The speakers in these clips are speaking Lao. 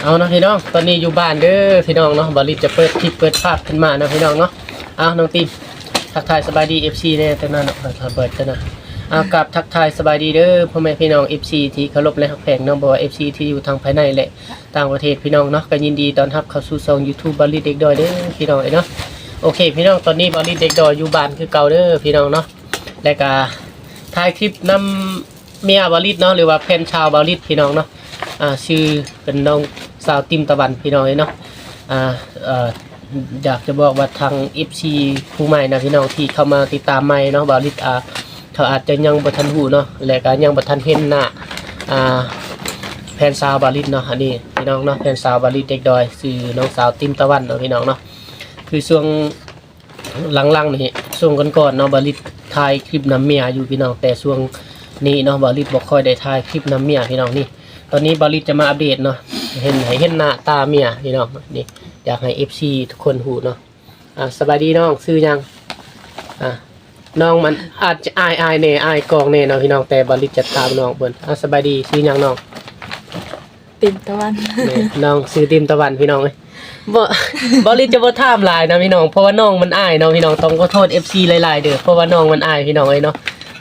ເອົາເນາະພີ່ນ້ອງ ຕອນນີ້ຢູ່ບ້ານເດີພີ່ນ້ອງເນາະ ບ່າວລິດຈະເປີດຄລິບເປີດພາບຂຶ້ນມາເນາະພີ່ນ້ອງເນາະ. ເອົາ ນ້ອງຕິມ ທັກທາຍສະບາຍດີ ເອັຟຊີ ແດ່ ຕະນັ້ນເນາະ ເປີດເປີດຕະນັ້ນ. ເອົາ ກາບທັກທາຍສະບາຍດີເດີ ພໍ່ແມ່ພີ່ນ້ອງ ເອັຟຊີ ທີ່ເຄົາລົບ ແລະ ຮັກແພງເນາະ ບໍ່ວ່າ ເອັຟຊີ ທີ່ຢູ່ທາງພາຍໃນ ແລະ ຕ່າງປະເທດພີ່ນ້ອງເນາະ ກໍຍິນດີຕ້ອນຮັບເຂົ້າສູ່ຊ່ອງ YouTube ບ່າວລິດເດັກດອຍເດີພີ່ນ້ອງເອີຍເນາະ. ໂອເຄພີ່ນ້ອງ ຕອນນີ້ບ່າວລິດເດັກດອຍຢູ່ບ້ານຄືເກົ່າເດີພີ່ນ້ອງເນາະ ແລະ ກະຖ່າຍຄລິບນຳ ເມຍບ່າວລິດເນາະ ຫຼືວ່າແຟນສາວບ່າວລິດພີ່ນ້ອງເນາະ ອ່າ ຊື່ເປັນນ້ອງສາວຕິມຕະວັນພີ່ນ້ອງເອີຍເນາະ. ອ່າ ເອີ ຢາກຈະບອກວ່າທາງ ເອັຟຊີ ຜູ້ໃໝ່ນະພີ່ນ້ອງ ທີ່ເຂົ້າມາຕິດຕາມໃໝ່ເນາະ ບ່າວລິດ ອ່າ ເຂົາອາດຈະຍັງບໍ່ທັນຮູ້ເນາະ ແລະ ກໍຍັງບໍ່ທັນເຫັນໜ້າ ອ່າ ແຟນສາວບ່າວລິດເນາະ. ອັນນີ້ພີ່ນ້ອງເນາະ ແຟນສາວບ່າວລິດເດັກດອຍ ຊື່ນ້ອງສາວຕິມຕະວັນເນາະພີ່ນ້ອງເນາະ. ຄືຊ່ວງ ຫຼັງໆນີ້ ຊ່ວງກ່ອນໆເນາະ ບ່າວລິດຖ່າຍຄລິບນຳເມຍຢູ່ພີ່ນ້ອງ ແຕ່ຊ່ວງນີ້ເນາະ ບ່າວລິດບໍ່ຄ່ອຍໄດ້ຖ່າຍຄລິບນຳເມຍພີ່ນ້ອງ. ນີ້ ຕອນນີ້ບ່າວລິດຈະມາອັບເດດເນາະ ເຫັນ ໃຫ້ເຫັນໜ້າຕາເມຍພີ່ນ້ອງ. ນີ້ ຢາກໃຫ້ ເອັຟຊີ ທຸກຄົນຮູ້ເນາະ. ອ່າ ສະບາຍດີນ້ອງ ຊື່ຫຍັງ? ອ່າ ນ້ອງມັນອາດຈະອາຍໆແດ່ ອາຍກ້ອງແດ່ເນາະພີ່ນ້ອງ ແຕ່ບ່າວລິດຈະຖາມນ້ອງເພິ່ນ. ອ່າ ສະບາຍດີ ຊື່ຫຍັງນ້ອງ? ຕິມຕະວັນ ນີ້ ນ້ອງຊື່ຕິມຕະວັນພີ່ນ້ອງເອີຍ. ບໍ່ ບ່າວລິດຈະບໍ່ຖາມຫຼາຍນະພີ່ນ້ອງ ເພາະວ່ານ້ອງມັນອາຍເນາະພີ່ນ້ອງ. ຕ້ອງຂໍໂທດ ເອັຟຊີ ຫຼາຍໆເດີ ເພາະວ່ານ້ອງມັນອາຍພີ່ນ້ອງເອີຍເນາະ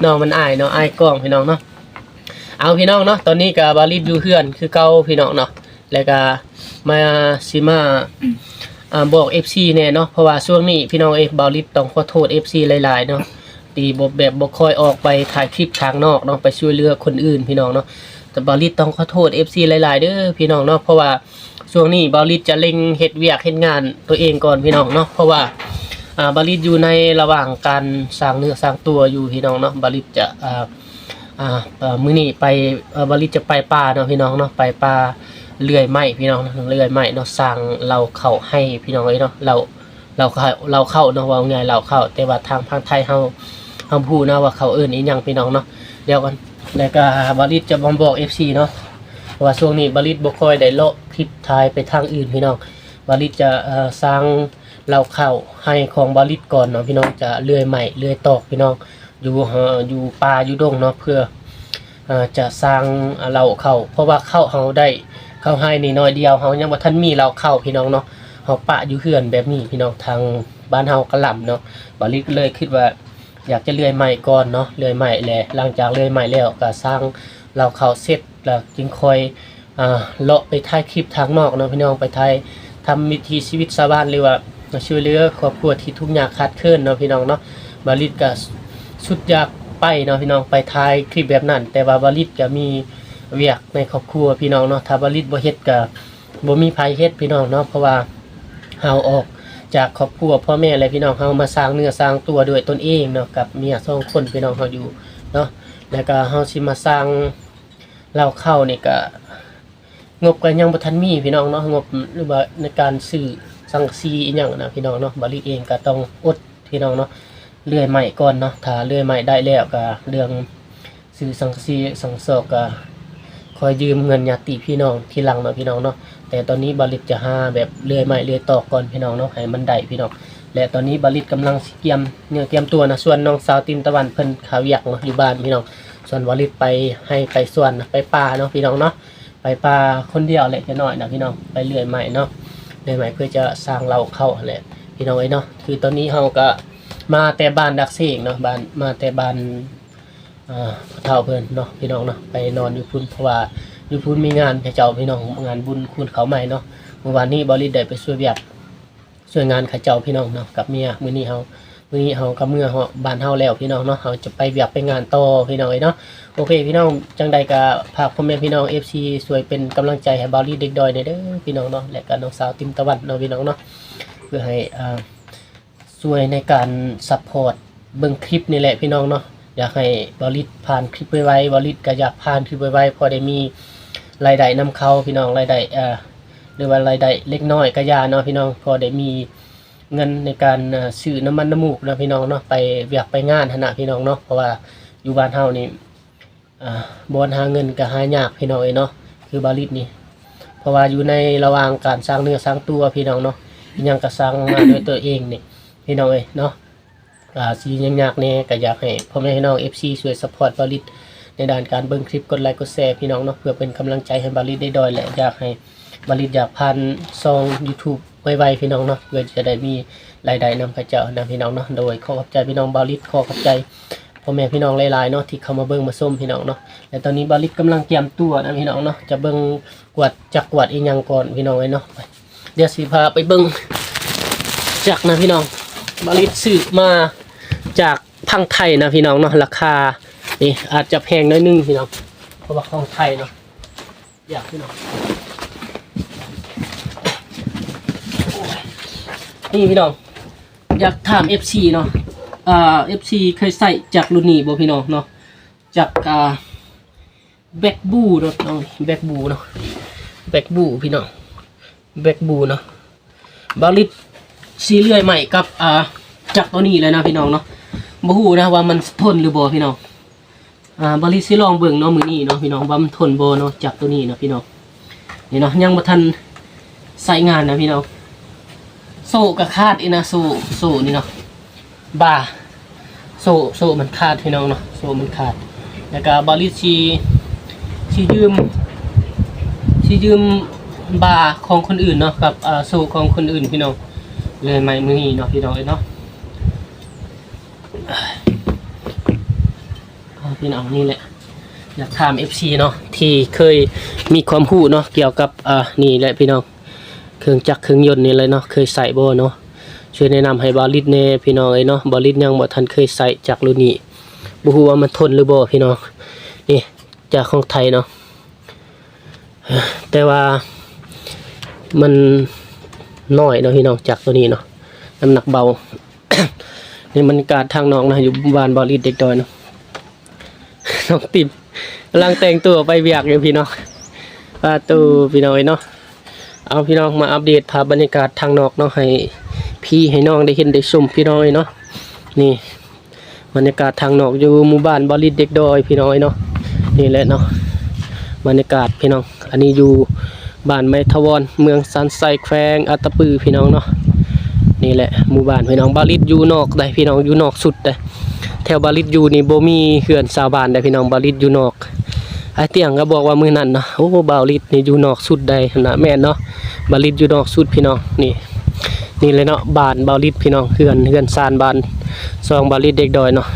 ນ້ອງມັນອາຍເນາະ ອາຍກ້ອງພີ່ນ້ອງເນາະ. ເອົາ ພີ່ນ້ອງເນາະ ຕອນນີ້ກໍບ່າວລິດຢູ່ເຮືອນຄືເກົ່າພີ່ນ້ອງເນາະ ແລ້ວກໍມາ ຊິມາ ອ່າ ບອກ ເອັຟຊີ ແດ່ເນາະ ເພາະວ່າຊ່ວງນີ້ພີ່ນ້ອງເອີຍ ບ່າວລິດຕ້ອງຂໍໂທດ ເອັຟຊີ ຫຼາຍໆເນາະ ທີ່ບໍ່ ແບບບໍ່ຄ່ອຍອອກໄປຖ່າຍຄລິບທາງນອກເນາະ ໄປຊ່ວຍເຫຼືອຄົນອື່ນພີ່ນ້ອງເນາະ. ແຕ່ບ່າວລິດຕ້ອງຂໍໂທດ ເອັຟຊີ ຫຼາຍໆເດີພີ່ນ້ອງເນາະ ເພາະວ່າຊ່ວງນີ້ບ່າວລິດຈະເລັ່ງເຮັດວຽກເຮັດງານຕົວເອງກ່ອນພີ່ນ້ອງເນາະ ເພາະວ່າ ອ່າ ບ່າວລິດຢູ່ໃນລະຫວ່າງການສ້າງເນື້ອສ້າງຕົວຢູ່ພີ່ນ້ອງເນາະ. ບ່າວລິດຈະ ອ່າ ອ່າ ມື້ນີ້ໄປ ບ່າວລິດຈະໄປປ່າເນາະພີ່ນ້ອງເນາະ ໄປປ່າເລື່ອຍໄມ້ພີ່ນ້ອງເນາະ ເລື່ອຍໄມ້ເນາະ ສ້າງເລົ້າເຂົ້າໃຫ້ພີ່ນ້ອງເອີຍເນາະ ເລົ້າ ເລົ້າເຂົ້າ ເລົ້າເຂົ້າເນາະ ເວົ້າງ່າຍເລົ້າເຂົ້າ ແຕ່ວ່າທາງ ທາງໄທເຮົາ ເຮົາບໍ່ຮູ້ນະວ່າເຂົາເອີ້ນອີ່ຫຍັງພີ່ນ້ອງເນາະ. ດຽວກ່ອນ ແລ້ວກໍບ່າວລິດຈະມາບອກ ເອັຟຊີ ເນາະ ເພາະວ່າຊ່ວງນີ້ບ່າວລິດບໍ່ຄ່ອຍໄດ້ເລາະຄລິບຖ່າຍໄປທາງອື່ນພີ່ນ້ອງ. ບ່າວລິດຈະ ເອີ ສ້າງເລົ້າເຂົ້າໃຫ້ຂອງບ່າວລິດກ່ອນເນາະພີ່ນ້ອງ ຈະເລື່ອຍໄມ້ເລື່ອຍຕອກພີ່ນ້ອງ ຢູ່ ເອີ ຢູ່ປ່າຢູ່ດົງເນາະ ເພື່ອ ເອີ ຈະສ້າງເລົ້າເຂົ້າ ເພາະວ່າເຂົ້າເຮົາໄດ້ ເຂົ້າໄຮ່ນີ້ໜ້ອຍດຽວ ເຮົາຍັງບໍ່ທັນມີເລົ້າເຂົ້າພີ່ນ້ອງເນາະ ເຮົາປະຢູ່ເຮືອນແບບນີ້ພີ່ນ້ອງ. ທາງບ້ານເຮົາກະຫຼຳເນາະ ບ່າວລິດກໍເລີຍຄິດວ່າ ຢາກຈະເລື່ອຍໄມ້ກ່ອນເນາະ ເລື່ອຍໄມ້ ແລະ ຫຼັງຈາກເລື່ອຍໄມ້ແລ້ວກໍສ້າງເລົ້າເຂົ້າເສັດ ແລ້ວຈຶ່ງຄ່ອຍ ອ່າ ເລາະໄປຖ່າຍຄລິບທາງນອກເນາະພີ່ນ້ອງ ໄປຖ່າຍທຳວິຖີຊີວິດຊາວບ້ານ ຫຼືວ່າຊ່ວຍເຫຼືອຄອບຄົວທີ່ທຸກຍາກຂາດເຂີນເນາະພີ່ນ້ອງເນາະ. ບ່າວລິດກໍສຸດຢາກໄປເນາະພີ່ນ້ອງ ໄປຖ່າຍຄລິບແບບນັ້ນ ແຕ່ວ່າບ່າວລິດກໍມີວຽກໃນຄອບຄົວພີ່ນ້ອງເນາະ ຖ້າບ່າວລິດບໍ່ເຮັດກໍ ບໍ່ມີໃຜເຮັດພີ່ນ້ອງເນາະ ເພາະວ່າເຮົາອອກຈາກຄອບຄົວພໍ່ແມ່ ແລະ ພີ່ນ້ອງເຮົາມາສ້າງເນື້ອສ້າງຕົວດ້ວຍຕົນເອງເນາະ ກັບເມຍສອງຄົນພີ່ນ້ອງເຮົາຢູ່ເນາະ ແລ້ວກໍເຮົາຊິມາສ້າງເລົ້າເຂົ້ານີ້ກະ ງົບກໍຍັງບໍ່ທັນມີພີ່ນ້ອງເນາະ ງົບ ຫຼືວ່າໃນການຊື້ສັງກະສີອີ່ຫຍັງນະພີ່ນ້ອງເນາະ ບ່າວລິດເອງກໍຕ້ອງອົດພີ່ນ້ອງເນາະ ເລື່ອຍໄມ້ກ່ອນເນາະ ຖ້າເລື່ອຍໄມ້ໄດ້ແລ້ວກໍເລື່ອງ ຊື້ສັງກະສີສັງສອກກໍຄ່ອຍຢືມເງິນຍາດຕິພີ່ນ້ອງທີຫຼັງເນາະພີ່ນ້ອງເນາະ ແຕ່ຕອນນີ້ບ່າວລິດຈະຫາແບບເລື່ອຍໄມ້ເລື່ອຍຕອກກ່ອນພີ່ນ້ອງເນາະ ໃຫ້ມັນໄດ້ພີ່ນ້ອງ ແລະ ຕອນນີ້ບ່າວລິດກຳລັງຊິກຽມເນື້ອກຽມຕົວນະ ສ່ວນນ້ອງສາວຕິມຕະວັນເພິ່ນຄາວຽກເນາະ ຢູ່ບ້ານພີ່ນ້ອງ ສ່ວນບ່າວລິດໄປໄຮ່ໄປສວນນະ ໄປປ່າເນາະພີ່ນ້ອງເນາະ ໄປປ່າຄົນດຽວແຫຼະ ຈະໜ້ອຍນະພີ່ນ້ອງ ໄປເລື່ອຍໄມ້ເນາະ ເລື່ອຍໄມ້ເພື່ອຈະສ້າງເລົ້າເຂົ້າຫັ້ນແຫຼະ ພີ່ນ້ອງເອີຍເນາະ ຄືຕອນນີ້ເຮົາກໍມາແຕ່ບ້ານດາກເຊງເນາະ ບ້ານ ມາແຕ່ບ້ານ ອ່າ ພໍ່ເຖົ້າເພິ່ນເນາະ ພີ່ນ້ອງເນາະ ໄປນອນຢູ່ພຸ້ນ ເພາະວ່າຢູ່ພຸ້ນມີງານເຂົາເຈົ້າ ພີ່ນ້ອງ ງານບຸນຄູນເຂົ້າໃໝ່ເນາະ ມື້ວານນີ້ບ່າວລິດໄດ້ໄປຊ່ວຍວຽກ ຊ່ວຍງານເຂົາເຈົ້າ ພີ່ນ້ອງເນາະ ກັບເມຍ ມື້ນີ້ເຮົາ ມື້ນີ້ເຮົາກໍເມືອຮອດບ້ານເຮົາແລ້ວ ພີ່ນ້ອງເນາະ ເຮົາຈະໄປວຽກໄປງານຕໍ່ ພີ່ນ້ອງເອີຍເນາະ ໂອເຄ ພີ່ນ້ອງ ຈັ່ງໃດກໍຝາກພໍ່ແມ່ພີ່ນ້ອງ ເອັຟຊີ ຊ່ວຍເປັນກຳລັງໃຈໃຫ້ບ່າວລິດເດັກດອຍແດ່ເດີ ພີ່ນ້ອງເນາະ ແລະ ກໍນ້ອງສາວຕິມຕະວັນເນາະ ພີ່ນ້ອງເນາະ ເພື່ອໃຫ້ ອ່າ ຊ່ວຍໃນການຊັບພອດເບິ່ງຄລິບນີ້ແຫຼະພີ່ນ້ອງເນາະ ຢາກໃຫ້ບ່າວລິດຜ່ານຄລິບໄວໆ ບ່າວລິດກໍຢາກຜ່ານຄລິບໄວໆ ພໍໄດ້ມີລາຍໄດ້ນຳເຂົາພີ່ນ້ອງ ລາຍໄດ້ ເອີ ຫຼືວ່າລາຍໄດ້ເລັກນ້ອຍກໍຢ່າເນາະພີ່ນ້ອງ ພໍໄດ້ມີເງິນໃນການ ເອີ ຊື້ນ້ຳມັນນ້ຳມູກເນາະພີ່ນ້ອງເນາະ ໄປວຽກໄປງານຫັ້ນນະພີ່ນ້ອງເນາະ ເພາະວ່າຢູ່ບ້ານເຮົານີ້ ອ່າ ບ່ອນຫາເງິນກໍຫາຍາກພີ່ນ້ອງເອີຍເນາະ ຄືບ່າວລິດນີ້ ເພາະວ່າຢູ່ໃນລະຫວ່າງການສ້າງເນື້ອສ້າງຕົວພີ່ນ້ອງເນາະ ອີ່ຫຍັງກໍສ້າງມາດ້ວຍຕົວເອງນີ້ພີ່ນ້ອງເອີຍເນາະ ອ່າ ຊິຍາກໆແດ່ ກໍຢາກໃຫ້ພໍ່ແມ່ພີ່ນ້ອງ ເອັຟຊີ ຊ່ວຍຊັບພອດບ່າວລິດໃນດ້ານການເບິ່ງຄລິບ ກົດໄລກົດແຊພີ່ນ້ອງເນາະ ເພື່ອເປັນກຳລັງໃຈໃຫ້ບ່າວລິດເດັກດອຍ ແລະ ຢາກໃຫ້ ບ່າວລິດຢາກຜ່ານຊ່ອງ YouTube ໄວໆ ພີ່ນ້ອງເນາະ ເພື່ອຈະໄດ້ມີລາຍໄດ້ນຳເຂົາເຈົ້ານະ ພີ່ນ້ອງເນາະ. ໂດຍ ຂໍຂອບໃຈພີ່ນ້ອງບ່າວລິດ ຂໍຂອບໃຈພໍ່ແມ່ພີ່ນ້ອງຫຼາຍໆ ເນາະ ທີ່ເຂົ້າມາເບິ່ງມາຊົມ ພີ່ນ້ອງເນາະ. ແລະ ຕອນນີ້ບ່າວລິດກຳລັງກຽມຕົວນະ ພີ່ນ້ອງເນາະ ຈະເບິ່ງກວດ ຈັກກວດອີ່ຫຍັງກ່ອນ ພີ່ນ້ອງເອີຍເນາະ. ດຽວຊິພາໄປເບິ່ງຈັກນະ ພີ່ນ້ອງ. ບ່າວລິດຊື້ມາຈາກຝັ່ງໄທນະ ພີ່ນ້ອງເນາະ. ລາຄານີ້ອາດຈະແພງໜ້ອຍໜຶ່ງ ພີ່ນ້ອງ ເພາະວ່າຂອງໄທເນາະ. ຢາກ ພີ່ນ້ອງ ນີ້ ພີ່ນ້ອງ ຢາກຖາມເອັຟຊີເນາະ ເອີ ເອັຟຊີເຄີຍໃຊ້ຈັກລຸ້ນນີ້ບໍ່ ພີ່ນ້ອງເນາະ? ຈັກ ອ່າ ແບັກບູເນາະ ແບັກບູເນາະ ແບັກບູ ພີ່ນ້ອງ ແບັກບູເນາະ. ບ່າວລິດຊິເລື່ອຍໄມ້ກັບ ອ່າ ຈັກໂຕນີ້ແຫຼະນະ ພີ່ນ້ອງເນາະ. ບໍ່ຮູ້ນະວ່າມັນທົນຫຼືບໍ່ ພີ່ນ້ອງ. ອ່າ ບ່າວລິດຊິລອງເບິ່ງເນາະ ມື້ນີ້ເນາະ ພີ່ນ້ອງ ວ່າມັນທົນບໍ່ເນາະ ຈັກໂຕນີ້ເນາະ ພີ່ນ້ອງ. ນີ້ເນາະ ຍັງບໍ່ທັນໃຊ້ງານນະ ພີ່ນ້ອງ. ໂສ້ກໍຂາດອີກນະ ໂສ້ ໂສ້ນີ້ເນາະ ບາ ໂສ້ ໂສ້ມັນຂາດ ພີ່ນ້ອງເນາະ ໂສ້ມັນຂາດ. ແລ້ວກໍບ່າວລິດຊິ ຊິຢືມ ຊິຢືມບາຂອງຄົນອື່ນເນາະ ກັບ ອ່າ ໂສ້ຂອງຄົນອື່ນ ພີ່ນ້ອງ ເລື່ອຍໄມ້ມື້ນີ້ເນາະ ພີ່ນ້ອງເອີຍເນາະ. ພີ່ນ້ອງ ນີ້ແຫຼະ ຢາກຖາມເອັຟຊີເນາະ ທີ່ເຄີຍມີຄວາມຮູ້ເນາະ ກ່ຽວກັບ ອ່າ ນີ້ແຫຼະ ພີ່ນ້ອງ ເຄື່ອງຈັກເຄື່ອງຍົນນີ້ແຫຼະເນາະ ເຄີຍໃຊ້ບໍ່ເນາະ? ຊ່ວຍແນະນຳໃຫ້ບ່າວລິດແດ່ ພີ່ນ້ອງເອີຍເນາະ. ບ່າວລິດຍັງບໍ່ທັນເຄີຍໃຊ້ຈັກລຸ້ນນີ້ ບໍ່ຮູ້ວ່າມັນທົນຫຼືບໍ່ ພີ່ນ້ອງ. ນີ້ ຈາກຂອງໄທເນາະ ແຕ່ວ່າມັນນ້ອຍເນາະ ພີ່ນ້ອງ ຈັກໂຕນີ້ເນາະ ນ້ຳໜັກເບົາ. ນີ້ບັນຍາກາດທາງນອກນະ ຢູ່ບ້ານບ່າວລິດເດັກດອຍເນາະ. ນ້ອງຕິບກຳລັງແຕ່ງຕົວໄປວຽກຢູ່ ພີ່ນ້ອງ. ປາໂຕ ພີ່ນ້ອງເອີຍເນາະ. ເອົາ ພີ່ນ້ອງ ມາອັບເດດພາບບັນຍາກາດທາງນອກເນາະ ໃຫ້ພີ່ໃຫ້ນ້ອງໄດ້ເຫັນໄດ້ຊົມ ພີ່ນ້ອງເອີຍເນາະ. ນີ້ ບັນຍາກາດທາງນອກຢູ່ໝູ່ບ້ານບ່າວລິດເດັກດອຍ ພີ່ນ້ອງເອີຍເນາະ. ນີ້ແຫຼະເນາະ ບັນຍາກາດ ພີ່ນ້ອງ. ອັນນີ້ຢູ່ບ້ານໄມທະວອນ ເມືອງຊານໄຊ ແຂວງອັດຕະປື ພີ່ນ້ອງເນາະ. ນີ້ແຫຼະໝູ່ບ້ານ ພີ່ນ້ອງ. ບ່າວລິດຢູ່ນອກໃດ໋ ພີ່ນ້ອງ ຢູ່ນອກສຸດໃດ໋. ແຖວບ່າວລິດຢູ່ນີ້ບໍ່ມີເຮືອນຊາວບ້ານໃດ໋ ພີ່ນ້ອງ ບ່າວລິດຢູ່ນອກ. ອ້າຍຕຽງກໍບອກວ່າມື້ນັ້ນນະ ໂອ້ ບ່າວລິດນີ້ຢູ່ນອກສຸດໃດຫັ້ນນະ. ແມ່ນເນາະ ບ່າວລິດຢູ່ນອກສຸດ ພີ່ນ້ອງ. ນີ້ ນີ້ແຫຼະເນາະ ບ້ານບ່າວລິດ ພີ່ນ້ອງ ເຮືອນ ເຮືອນຊານບ້ານຊ່ອງບ່າວລິດເດັກດອຍເນາະ.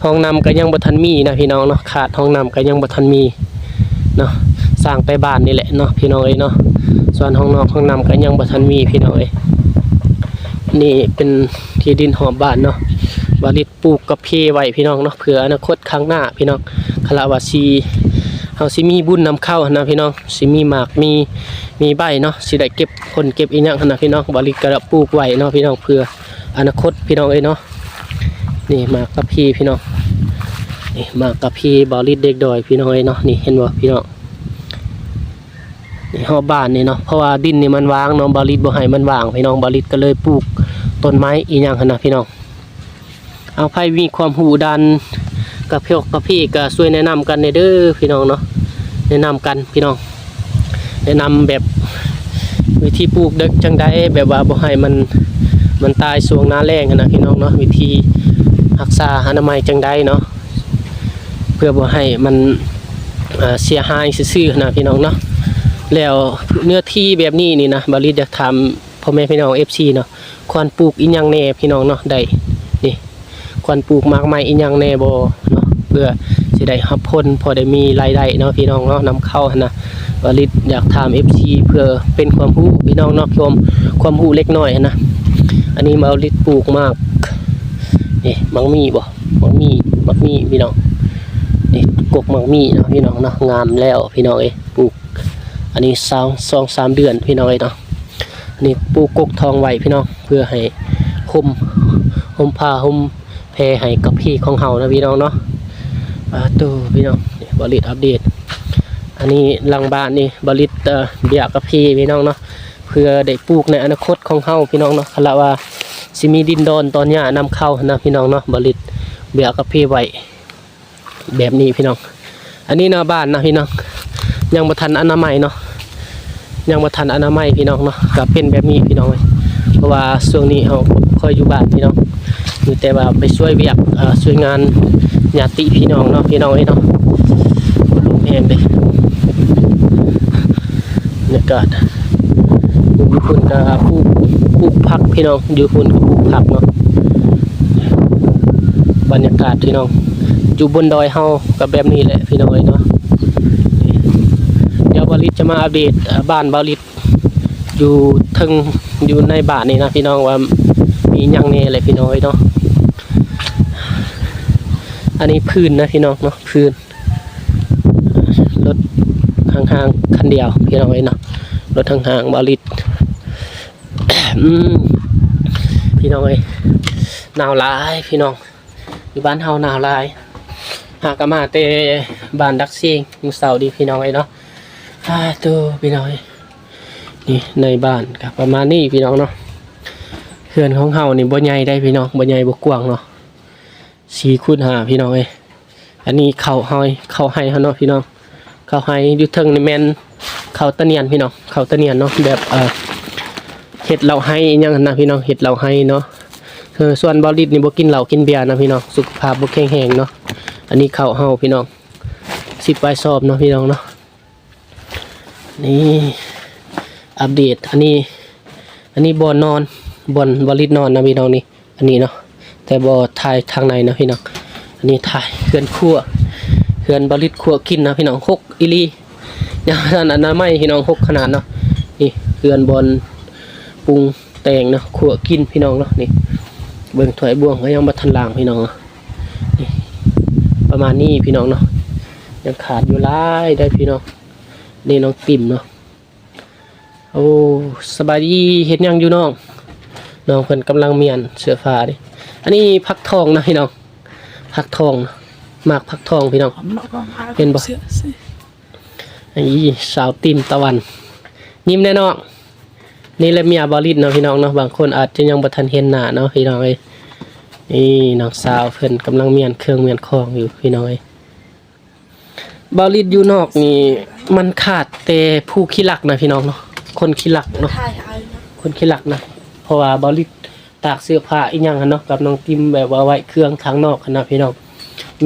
ຫ້ອງນ້ຳກໍຍັງບໍ່ທັນມີນະ ພີ່ນ້ອງເນາະ ຂາດຫ້ອງນ້ຳກໍຍັງບໍ່ທັນມີເນາະ. ສ້າງແຕ່ບ້ານນີ້ແຫຼະເນາະ ພີ່ນ້ອງເອີຍເນາະ. ສ່ວນຫ້ອງນອກຫ້ອງນ້ຳກໍຍັງບໍ່ທັນມີ ພີ່ນ້ອງເອີຍ. ນີ້ເປັນທີ່ດິນຮອບບ້ານເນາະ ບ່າວລິດ ປູກກາເຟໄວ້ ພີ່ນ້ອງເນາະ ເພື່ອອະນາຄົດຂ້າງໜ້າ ພີ່ນ້ອງ. ຄະລະວ່າຊິ ເຮົາຊິມີບຸນນຳເຂົ້າຫັ້ນນະ ພີ່ນ້ອງ ຊິມີໝາກ ມີ ມີໃບເນາະ ຊິໄດ້ເກັບຜົນເກັບອີ່ຫຍັງຫັ້ນນະ ພີ່ນ້ອງ. ບ່າວລິດກໍປູກໄວ້ເນາະ ພີ່ນ້ອງ ເພື່ອອະນາຄົດ ພີ່ນ້ອງເອີຍເນາະ. ນີ້ໝາກກາເຟ ພີ່ນ້ອງ ນີ້ໝາກກາເຟບ່າວລິດເດັກດອຍ ພີ່ນ້ອງເອີຍເນາະ. ນີ້ເຫັນບໍ່ ພີ່ນ້ອງ ນີ້ຮອບບ້ານນີ້ເນາະ ເພາະວ່າດິນນີ້ມັນຫວ່າງເນາະ ບ່າວລິດບໍ່ໃຫ້ມັນຫວ່າງ ພີ່ນ້ອງ. ບ່າວລິດກໍເລີຍປູກຕົ້ນໄມ້ອີ່ຫຍັງຫັ້ນນະ ພີ່ນ້ອງ. ເອົາ ໃຜມີຄວາມຮູ້ດ້ານກາເຟ ກາເຟກໍຊ່ວຍແນະນຳກັນແດ່ເດີ ພີ່ນ້ອງເນາະ. ແນະນຳກັນ ພີ່ນ້ອງ ແນະນຳແບບວິທີປູກເດັກຈັ່ງໃດ ແບບວ່າບໍ່ໃຫ້ມັນ ມັນຕາຍຊ່ວງໜ້າແລ້ງຫັ້ນນະ ພີ່ນ້ອງເນາະ. ວິທີຮັກສາອະນາໄມຈັ່ງໃດເນາະ ເພື່ອບໍ່ໃຫ້ມັນ ເອີ ເສຍຫາຍຊື່ໆ ຫັ້ນນະ ພີ່ນ້ອງເນາະ. ແລ້ວເນື້ອທີ່ແບບນີ້ນີ້ນະ ບ່າວລິດຢາກຖາມພໍ່ແມ່ພີ່ນ້ອງ ເອັຟຊີ ເນາະ ຄວນປູກອີ່ຫຍັງແດ່ ພີ່ນ້ອງເນາະ ໄດ້ ນີ້ ຄວນປູກໝາກໄມ້ອີ່ຫຍັງແດ່ບໍ່ເນາະ ເພື່ອຊິໄດ້ຮັບຜົນ ພໍໄດ້ມີລາຍໄດ້ເນາະ ພີ່ນ້ອງເນາະ ນຳເຂົ້າຫັ້ນນະ. ບ່າວລິດຢາກຖາມ ເອັຟຊີ ເພື່ອເປັນຄວາມຮູ້ ພີ່ນ້ອງເນາະ ຄວາມ ຄວາມຮູ້ເລັກນ້ອຍຫັ້ນນະ. ອັນນີ້ບ່າວລິດປູກໝາກ ນີ້ ໝາກມີ່ບໍ່ ໝາກມີ່ ໝາກມີ່ ພີ່ນ້ອງ ນີ້ ກົກໝາກມີ່ເນາະ ພີ່ນ້ອງເນາະ ງາມແລ້ວ ພີ່ນ້ອງເອີຍ. ປູກ ອັນນີ້ສອງ ສອງສາມເດືອນ ພີ່ນ້ອງເອີຍເນາະ. ອັນນີ້ປູກກົກທອງໄວ້ ພີ່ນ້ອງ ເພື່ອໃຫ້ຮົ່ມ ຮົ່ມຜ້າຮົ່ມແພໃຫ້ກາເຟຂອງເຮົານະ ພີ່ນ້ອງເນາະ. ປາໂຕ ພີ່ນ້ອງ ນີ້ ບ່າວລິດອັບເດດ. ອັນນີ້ຫຼັງບ້ານນີ້ ບ່າວລິດ ເອີ ເບຍກາເຟ ພີ່ນ້ອງເນາະ ເພື່ອໄດ້ປູກໃນອະນາຄົດຂອງເຮົາ ພີ່ນ້ອງເນາະ. ຄະລະວ່າຊິມີດິນດອນຕອນຫຍ້ານຳເຂົ້າຫັ້ນນະ ພີ່ນ້ອງເນາະ ບ່າວລິດເບຍກາເຟໄວ້ ແບບນີ້ພີ່ນ້ອງ. ອັນນີ້ໜ້າບ້ານນະພີ່ນ້ອງ ຍັງບໍ່ທັນອະນາໄມເນາະ ຍັງບໍ່ທັນອະນາໄມພີ່ນ້ອງເນາະ ກະເປັນແບບນີ້ພີ່ນ້ອງເອີຍ. ເພາະວ່າຊ່ວງນີ້ເຮົາບໍ່ຄ່ອຍຢູ່ບ້ານພີ່ນ້ອງ ມີແຕ່ວ່າໄປຊ່ວຍວຽກ ເອີ ຊ່ວຍງານຍາດຕິພີ່ນ້ອງເນາະ ພີ່ນ້ອງເອີຍເນາະ. ລົມແຮງເດ້ ບັນຍາ ກາດ ຢູ່ພຸ້ນກະປູກ ປູກຜັກພີ່ນ້ອງ ຢູ່ພຸ້ນກະປູກຜັກເນາະ. ບັນຍາກາດພີ່ນ້ອງ ຢູ່ບົນດອຍເຮົາກະແບບນີ້ແຫຼະພີ່ນ້ອງເອີຍເນາະ. ດຽວບ່າວລິດຈະມາອັບເດດ ອາ ບ້ານບ່າວລິດ ຢູ່ເທິງ ຢູ່ໃນບ້ານນີ້ນະພີ່ນ້ອງ ວ່າມີຫຍັງແດ່ແຫຼະພີ່ນ້ອງເອີຍເນາະ. ອັນນີ້ພື້ນນະພີ່ນ້ອງເນາະ ພື້ນ ລົດຫ້າງໆຄັນດຽວພີ່ນ້ອງເອີຍເນາະ ລົດຫ້າງໆບ່າວລິດ. ອືມ ພີ່ນ້ອງເອີຍ ໜາວຫຼາຍພີ່ນ້ອງ ຢູ່ບ້ານເຮົາໜາວຫຼາຍ. ຫາກະມາແຕ່ບ້ານດັກເຊງມື້ເຊົ້ານີ້ພີ່ນ້ອງເອີຍເນາະ. ອາ ໂຕ ພີ່ນ້ອງເອີຍ ນີ້ໃນບ້ານກະປະມານນີ້ພີ່ນ້ອງເນາະ. ເຮືອນຂອງເຮົານີ້ບໍ່ໃຫຍ່ໃດພີ່ນ້ອງ ບໍ່ໃຫຍ່ບໍ່ກວ້າງເນາະ ສີ່ຄູນຫ້າພີ່ນ້ອງເອີຍ. ອັນນີ້ເຂົ້າໄຮ່ ເຂົ້າໄຮ່ເຮົາເນາະພີ່ນ້ອງ ເຂົ້າໄຮ່. ຢູ່ເທິງນີ້ແມ່ນເຂົ້າຕານຽນພີ່ນ້ອງ ເຂົ້າຕານຽນເນາະ ແບບ ເອີ ເຮັດເຫຼົ້າໄຮ່ອີ່ຫຍັງຫັ້ນນະພີ່ນ້ອງ ເຮັດເຫຼົ້າໄຮ່ເນາະ. ເອີ ສ່ວນບ່າວລິດນີ້ບໍ່ກິນເຫຼົ້າກິນເບຍນະພີ່ນ້ອງ ສຸຂະພາບບໍ່ແຂງແຮງເນາະ. ອັນນີ້ເຂົ້າເຮົາພີ່ນ້ອງ ສິບປາຍຊອບເນາະພີ່ນ້ອງເນາະ. ນີ້ອັບເດດ ອັນນີ້ ອັນນີ້ບ່ອນນອນ ບ່ອນບ່າວລິດນອນນະພີ່ນ້ອງນີ້ ອັນນີ້ເນາະ ແຕ່ບໍ່ຖ່າຍທາງໃນເນາະພີ່ນ້ອງ. ອັນນີ້ຖ່າຍເຮືອນຄົວ ເຮືອນບ່າວລິດຄົວກິນນະພີ່ນ້ອງ ຮົກອີ່ຫຼີ ຍັງບໍ່ທັນອະນາໄມພີ່ນ້ອງ ຮົກຂະໜາດເນາະ. ນີ້ເຮືອນບ່ອນປຸງແຕ່ງເນາະ ຄົວກິນພີ່ນ້ອງເນາະ. ນີ້ເບິ່ງຖ້ວຍບ່ວງກະຍັງບໍ່ທັນລ້າງພີ່ນ້ອງເນາະ. ນີ້ປະມານນີ້ພີ່ນ້ອງເນາະ ຍັງຂາດຢູ່ຫຼາຍໃດພີ່ນ້ອງ. ນີ້ນ້ອງຕິມເນາະ. ໂອ້ ສະບາຍດີ ເຮັດຫຍັງຢູ່ນ້ອງ? ນ້ອງເພິ່ນກຳລັງມ້ຽນເສື້ອຜ້າເດ້. ອັນນີ້ຜັກທອງນະພີ່ນ້ອງ ຜັກທອງ ໝາກຜັກທອງພີ່ນ້ອງ ເຫັນບໍ່? ອີ ສາວຕິມຕາວັນ ຍິ້ມແດ່ນ້ອງ. ນີ້ແຫຼະເມຍບ່າວລິດເນາະພີ່ນ້ອງເນາະ ບາງຄົນອາດຈະຍັງບໍ່ທັນເຫັນໜ້າເນາະພີ່ນ້ອງເອີຍ. ນີ້ນ້ອງສາວເພິ່ນກຳລັງມ້ຽນເຄື່ອງມ້ຽນຂອງຢູ່ພີ່ນ້ອງເອີຍ. ບ່າວລິດຢູ່ນອກນີ້ມັນຂາດແຕ່ຜູ້ຂີ້ລັກນະພີ່ນ້ອງເນາະ ຄົນຂີ້ລັກເນາະ ຄົນຂີ້ລັກນະ. ເພາະວ່າບ່າວລິດຕາກເສື້ອຜ້າອີ່ຫຍັງຫັ້ນເນາະ ກັບນ້ອງຕິມ ແບບວ່າໄວ້ເຄື່ອງທາງນອກຫັ້ນນະພີ່ນ້ອງ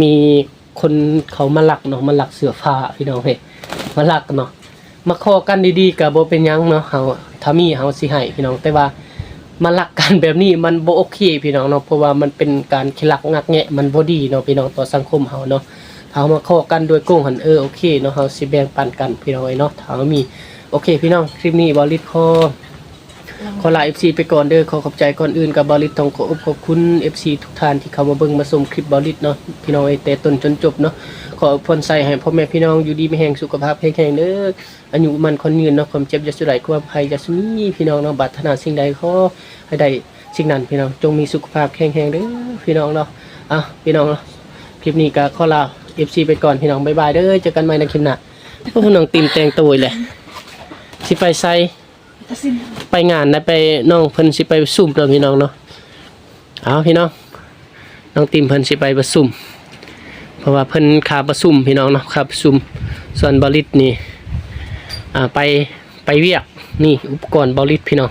ມີຄົນເຂົາມາລັກເນາະ ມາລັກເສື້ອຜ້າພີ່ນ້ອງເອີຍ ມາລັກເນາະ. ມາຂໍກັນດີໆກະບໍ່ເປັນຫຍັງເນາະ ເຮົາ ຖ້າມີເຮົາຊິໃຫ້ພີ່ນ້ອງ ແຕ່ວ່າມາລັກກັນແບບນີ້ມັນບໍ່ໂອເຄພີ່ນ້ອງເນາະ ເພາະວ່າມັນເປັນການຂີ້ລັກງັກແງະ ມັນບໍ່ດີເນາະພີ່ນ້ອງ ຕໍ່ສັງຄົມເຮົາເນາະ. ຖ້າເຮົາມາຂໍກັນໂດຍກົງຫັ້ນ ເອີ ໂອເຄເນາະ ເຮົາຊິແບ່ງປັນກັນພີ່ນ້ອງເອີຍເນາະ ຖ້າເຮົາມີ. ໂອເຄພີ່ນ້ອງ ຄລິບນີ້ບ່າວລິດຂໍ ຂໍລາເອັຟຊີໄປກ່ອນເດີ ຂໍຂອບໃຈ. ກ່ອນອື່ນກະບ່າວລິດຕ້ອງຂໍຂອບຂອບຄຸນເອັຟຊີທຸກທ່ານທີ່ເຂົ້າມາເບິ່ງມາຊົມຄລິບບ່າວລິດເນາະ ພີ່ນ້ອງເອີຍ ແຕ່ຕົ້ນຈົນຈົບເນາະ. ຂໍອວຍພອນໃສ່ໃຫ້ພໍ່ແມ່ພີ່ນ້ອງຢູ່ດີມີແຮງ ສຸຂະພາບແຂງແຮງເດີ ອາຍຸໝັ້ນຂວັນຍືນເນາະ ຄວາມເຈັບຢ່າສູ່ໄດ້ ຄວາມໄຂ້ຢ່າສູ່ມີພີ່ນ້ອງເນາະ. ປາດຖະໜາສິ່ງໃດຂໍໃຫ້ໄດ້ສິ່ງນັ້ນພີ່ນ້ອງ ຈົ່ງມີສຸຂະພາບແຂງແຮງເດີພີ່ນ້ອງເນາະ. ເອົາພີ່ນ້ອງເນາະ ຄລິບນີ້ກະຂໍລາເອັຟຊີໄປກ່ອນພີ່ນ້ອງ ບາຍບາຍເດີ ເຈີກັນໃໝ່ໃນຄລິບໜ້າ. ໂອ້ ນ້ອງຕິມແຕ່ງໂຕອີກແຫຼະ ຊິໄປໃສ? ໄປງານໄດ້ ໄປ ນ້ອງເພິ່ນຊິໄປປະຊຸມເດີພີ່ນ້ອງເນາະ. ເອົາພີ່ນ້ອງ ນ້ອງຕິມເພິ່ນຊິໄປປະຊຸມ ເພາະວ່າເພິ່ນຄາປະຊຸມພີ່ນ້ອງເນາະ ຄາປະຊຸມ. ສ່ວນບ່າວລິດນີ້ ອາ ໄປ ໄປວຽກ ນີ້ອຸປະກອນບ່າວລິດພີ່ນ້ອງ